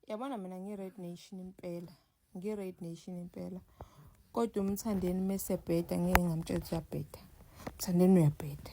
Yabona mina ngi-Red Nation impela, ngi-Red Nation impela. Kodwa uMthandeni mesebheda ngeke ngamtshela ukuthi uyabheda. Mthandeni uyabheda.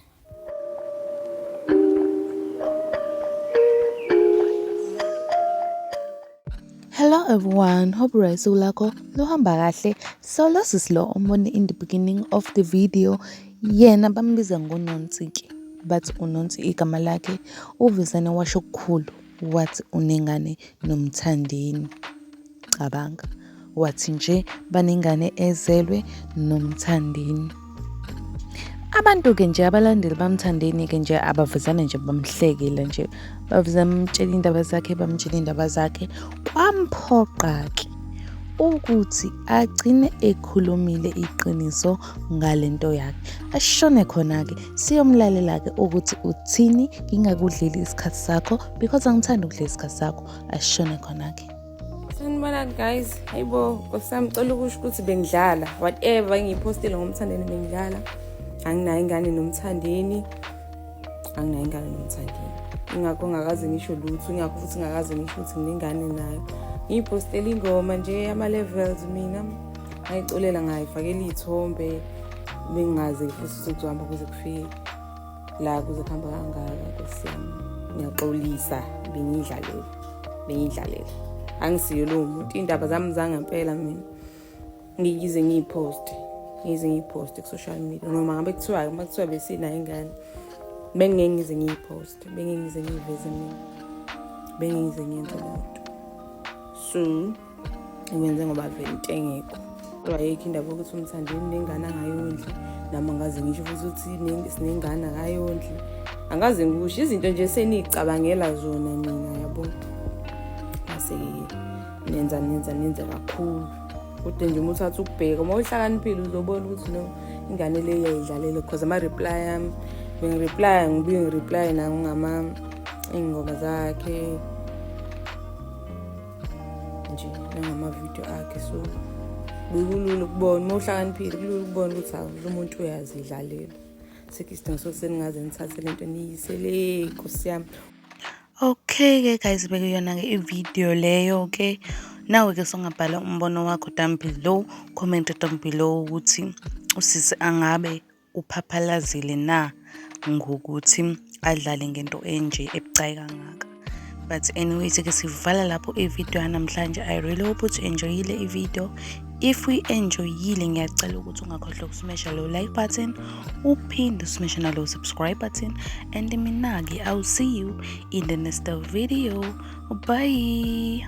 Hello everyone, hope usuku lakho luhamba kahle. So lo sisi lo umbone in the beginning of the video, yena bambiza ngoNonsi-ke, bathi uNonsi igama lakhe, uvezane washo okukhulu wathi unengane noMthandeni. Cabanga, wathi nje banengane ezelwe noMthandeni. Abantu-ke nje abalandeli baMthandeni-ke nje abavezane nje bamhlekile nje, baveza bamtshela iy'ndaba zakhe, bamtshela iy'ndaba zakhe. Kwamphoqa-ke ukuthi agcine ekhulumile iqiniso ngale nto yakhe. Ashone khona-ke siyomlalela-ke ukuthi uthini, ngingakudleli isikhathi sakho because angithandi ukudlela isikhathi sakho. Ashone khona-ke. Sanibonani guys. Hayibo, Nkosi yami cela ukusho ukuthi bengidlala. Whatever ngiyipostile ngoMthandeni bengidlala. Anginayo ingane noMthandeni. Anginayo ingane noMthandeni. Ingakho ngakaze ngisho lutho, ingakho futhi ngakaze ngisho ukuthi nginengane nayo. Ngiyipostele ingoma nje yama-levels mina. Ngayiculela ngayifakela iy'thombe. Bengingazi futhi ukuthi kuzohamba kuze kufike la kuze kuhamba kangaka Nkosi yami. Ngiyaxolisa bengiyidlalela. Bengiyidlalela. Angisiyo lowo muntu. Iy'ndaba zami zangempela mina. Ngiyize ngiyiphoste. Ngize ngiyiphoste ku-social media. Noma ngabe kuthiwa uma kuthiwa besinayo ingane. Bengingeke ngize ngiyiphoste. Bengingeke ngize ngiyiveze mina. Bengingeke ngize ngiyenze leyo nto. So ngikwenze ngoba vele into engekho. Kodwa ayikho indaba yokuthi uMthandeni nengane angayondli. Nami angaze ngisho futhi ukuthi sinengane akayondli. Angaze ngikusho izinto nje seniyicabangela zona nina yabo. Mase nenza nenza nenza kakhulu. Kodwa nje uma uthatha ukubheka uma uhlakaniphile uzobona ukuthi no ingane le iyayidlalela because ama-reply ami bengi-reply ngibuye ngi-reply nangama iy'ngoma zakhe nje nangamavidiyo akhe so bekulula ukubona uma uhlakaniphile kulula ukubona ukuthi hawu lo muntu uyazidlalela. Sekho isidingo sokuthi seningaze nithathe le nto niyise le Nkosi yami. Okay-ke guys, bekuyona-ke i-video leyo-ke. Nawe-ke songabhala umbono wakho down below, comment down below ukuthi usisi angabe uphaphalazile na ngokuthi adlale ngento enje ebucayi kangaka. But anyways ke sivala lapho i-video yanamhlanje. I really hope ukuthi enjoyile i-video. If we enjoyile, ngiyacela ukuthi ungakhohlwa ukusmesha lo like button, uphinde usmeshe nalo subscribe button, and mina-ke I'll see you in the next video. Bye.